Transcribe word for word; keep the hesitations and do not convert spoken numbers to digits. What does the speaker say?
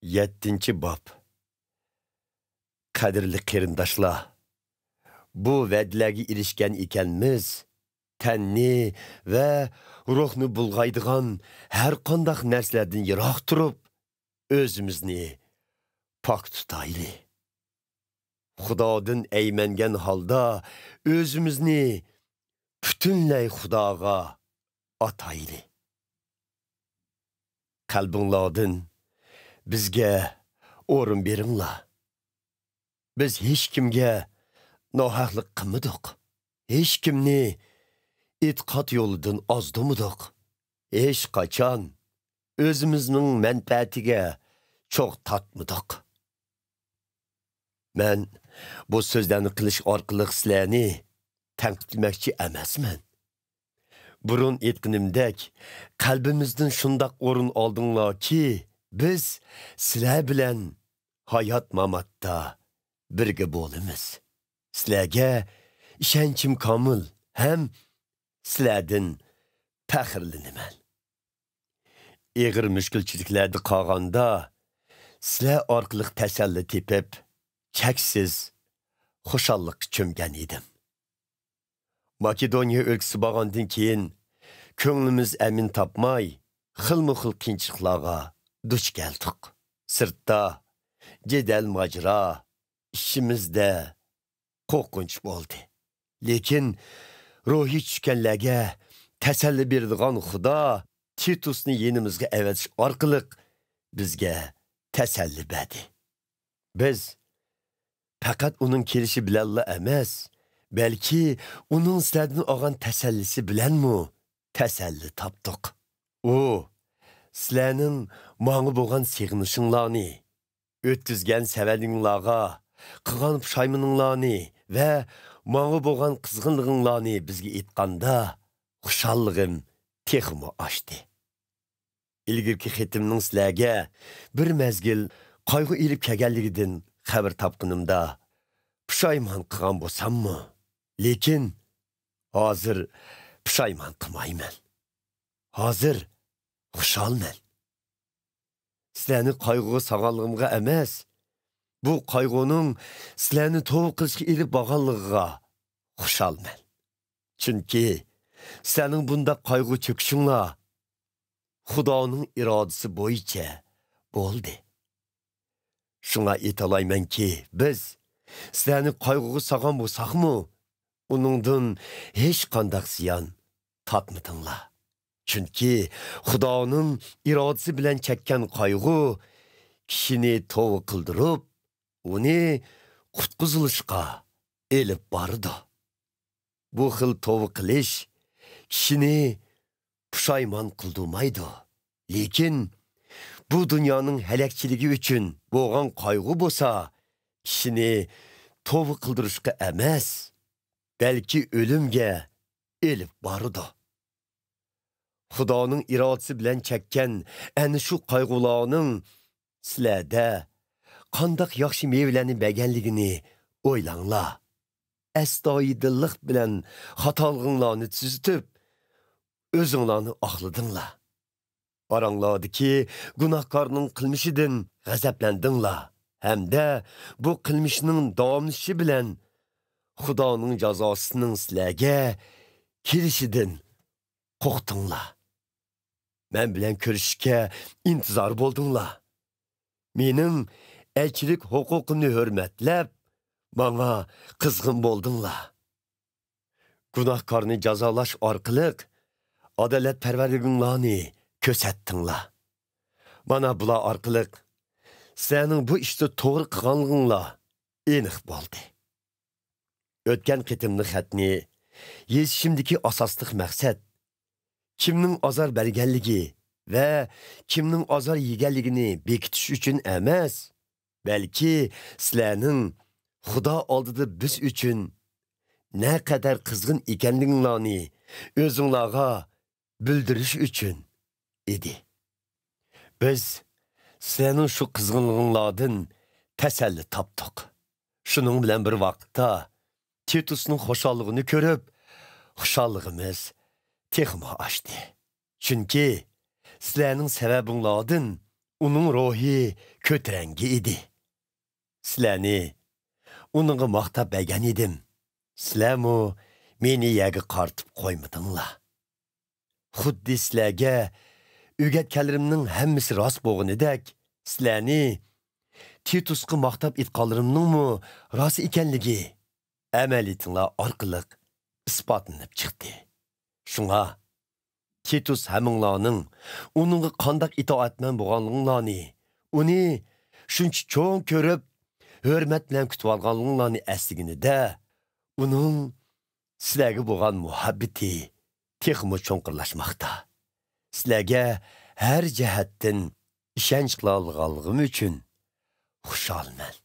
يەتتىنچى باب. قەدىرلىك قېرىنداشلار، بۇ ۋەدىلەرگە ئېرىشكەن ئىكەنمىز، تەننى ۋە روھنى بۇلغايدىغان ھەر قانداق نەرسىلەردىن يىراق تۇرۇپ، ئۆزىمىزنى پاك تۇتايلى. خۇدادىن ئەيمەنگەن ھالدا ئۆزىمىزنى پۈتۈنلەي خۇداغا ئاتايلى. قەلبىڭلاردىن بىزگە ئورۇن بېرىڭلار. بىز ھېچكىمگە ناھەقلىق قىلمىدۇق. ھېچكىمنى ئېتىقاد يولىدىن ئازدۇرمىدۇق. ھېچقاچان ئۆزىمىزنىڭ مەنپەئەتىگە چوغ تارتمىدۇق. مەن بۇ سۆزلەرنى قىلىش ئارقىلىق سىلەرنى تەنقىدلىمەكچى ئەمەسمەن. بۇرۇن ئېيتقىنىمدەك، قەلبىمىزدىن شۇنداق ئورۇن ئالدىڭلاركى، بىز سىلەر بىلەن ھايات-ماماتتا بىرگە بولىمىز. سىلەرگە ئىشەنچىم كامىل ھەم سىلەردىن پەخىرلىنىمەن. ئېغىر مۈشكۈلچىلىكلەردە قالغاندا، سىلەر ئارقىلىق تەسەللى تېپىپ، چەكسىز خۇشاللىققا چۆمگەن ئىدىم. ماكېدونىيە ئۆلكىسى بارغاندىن كېيىن، كۆڭلىمىز ئەمىن تاپماي، خىلمۇ خىل قىيىنچىلىقلارغا دۇچ كەلدۇق. سىرتتا جېدەل-ماجىرا، ئىچىمىزدە قورقۇنچ بولدى. لېكىن روھى چۈشكەنلەرگە تەسەللى بېرىدىغان خۇدا تىتۇسنى يېنىمىزغا ئەۋەتىش ئارقىلىق بىزگە تەسەللى بەردى. بىز پەقەت ئۇنىڭ كېلىشى بىلەنلا ئەمەس، بەلكى ئۇنىڭ سىلەردىن ئالغان تەسەللىسى بىلەنمۇ تەسەللى تاپتۇق. ئۇ سىلەرنىڭ ماڭا بولغان سېغىنىشىڭلارنى، ئۆتكۈزگەن سەۋەنلىرىڭلارغا قىلغان پۇشايمىنىڭلارنى ۋە ماڭا بولغان قىزغىنلىقىڭلارنى بىزگە ئېيتقاندا، خۇشاللىقىم تېخىمۇ ئاشتى. ئىلگىرىكى خېتىمنىڭ سىلەرگە بىر مەزگىل قايغۇ ئېلىپ كەلگەنلىكىدىن خەۋەر تاپقىنىمدا، پۇشايمان قىلغان بولساممۇ، لېكىن ھازىر پۇشايمان قىلمايمەن. ھازىر خۇشالمەن. سىلەرنى قايغۇغا سالغانلىقىمغا ئەمەس، بۇ قايغۇنىڭ سىلەرنى توبا قىلىشقا ئېلىپ بارغانلىقىغا خۇشالمەن. چۈنكى سىلەرنىڭ بۇنداق قايغۇ چېكىشىڭلار خۇدانىڭ ئىرادىسى بويىچە بولدى. شۇڭا ئېيتالايمەنكى، بىز سىلەرنى قايغۇغا سالغان بولساقمۇ، ئۇنىڭدىن ھېچقانداق زىيان تارتمىدىڭلار. چۈنكى خۇدانىڭ ئىرادىسى بىلەن چەككەن قايغۇ كىشىنى توۋا قىلدۇرۇپ، ئۇنى قۇتقۇزۇلۇشقا ئېلىپ بارىدۇ. بۇ خىل توۋا قىلىش كىشىنى پۇشايمان قىلدۇرمايدۇ. لېكىن بۇ دۇنيانىڭ ھەلەكچىلىكى ئۈچۈن بولغان قايغۇ بولسا، كىشىنى توۋا قىلدۇرۇشقا ئەمەس، بەلكى ئۆلۈمگە ئېلىپ بارىدۇ. خۇدانىڭ ئىرادىسى بىلەن چەككەن ئەنە شۇ قايغۇلارنىڭ سىلەردە قانداق ياخشى مېۋىلەرنى بەرگەنلىكىنى ئويلاڭلار. ئەستايىدىللىق بىلەن خاتالىقىڭلارنى تۈزىتىپ، ئۆزۈڭلارنى ئاقلىدىڭلار. ئاراڭلاردىكى گۇناھكارنىڭ قىلمىشىدىن غەزەپلەندىڭلار ھەمدە بۇ قىلمىشنىڭ داۋاملىشىشى بىلەن خۇدانىڭ جازاسىنىڭ سىلەرگە كېلىشىدىن قورقتۇڭلار. مەن بىلەن كۆرۈشۈشكە ئىنتىزار بولدۇڭلار. مېنىڭ ئەلچىلىك ھوقۇقۇمنى ھۆرمەتلەپ، ماڭا قىزغىن بولدۇڭلار. گۇناھكارنى جازالاش ئارقىلىق ئادالەتپەرۋەرلىكىڭلارنى كۆرسەتتىڭلار. مانا بۇلار ئارقىلىق سىلەرنىڭ بۇ ئىشتا توغرا قىلغانلىقىڭلار ئېنىق بولدى. ئۆتكەن قېتىملىق خەتنى يېزىشىمدىكى ئاساسلىق مەقسەت كىمنىڭ ئازار بەرگەنلىكى ۋە كىمنىڭ ئازار يېگەنلىكىنى بېكىتىش ئۈچۈن ئەمەس، بەلكى سىلەرنىڭ خۇدا ئالدىدا بىز ئۈچۈن نەقەدەر قىزغىن ئىكەنلىكىڭلارنى ئۆزۈڭلارغا بىلدۈرۈش ئۈچۈن ئىدى. بىز سىلەرنىڭ شۇ قىزغىنلىقىڭلاردىن تەسەللى تاپتۇق. شۇنىڭ بىلەن بىر ۋاقىتتا، تىتۇسنىڭ خۇشاللىقىنى كۆرۈپ، خۇشاللىقىمىز تېخىمۇ ئاشتى. چۈنكى سىلەرنىڭ سەۋەبىڭلاردىن ئۇنىڭ روھى كۆتۈرەڭگۈ ئىدى. سىلەرنى ئۇنىڭغا ماختاپ بەرگەن ئىدىم. سىلەرمۇ مېنى يەرگە قارىتىپ قويمىدىڭلار. خۇددى سىلەرگە ئۆگەتكەنلىرىمنىڭ ھەممىسى راست بولغىنىدەك، سىلەرنى تىتۇسقا ماختاپ ئېيتقانلىرىمنىڭمۇ راست ئىكەنلىكى ئەمەلىيىتىڭلار ئارقىلىق ئىسپاتلىنىپ چىقتى. شۇڭا، تىتۇس ھەممىڭلارنىڭ ئۇنىڭغا قانداق ئىتائەتمەن بولغانلىقىڭلارنى، ئۇنى شۇنچە چوڭ كۆرۈپ، ھۆرمەت بىلەن كۈتۈۋالغانلىقىڭلارنى ئەسلىگىنىدە، ئۇنىڭ سىلەرگە بولغان مۇھەببىتى تېخىمۇ چوڭقۇرلاشماقتا. سىلەرگە ھەر جەھەتتىن ئىشەنچ قىلالىغانلىقىم ئۈچۈن خۇشالمەن.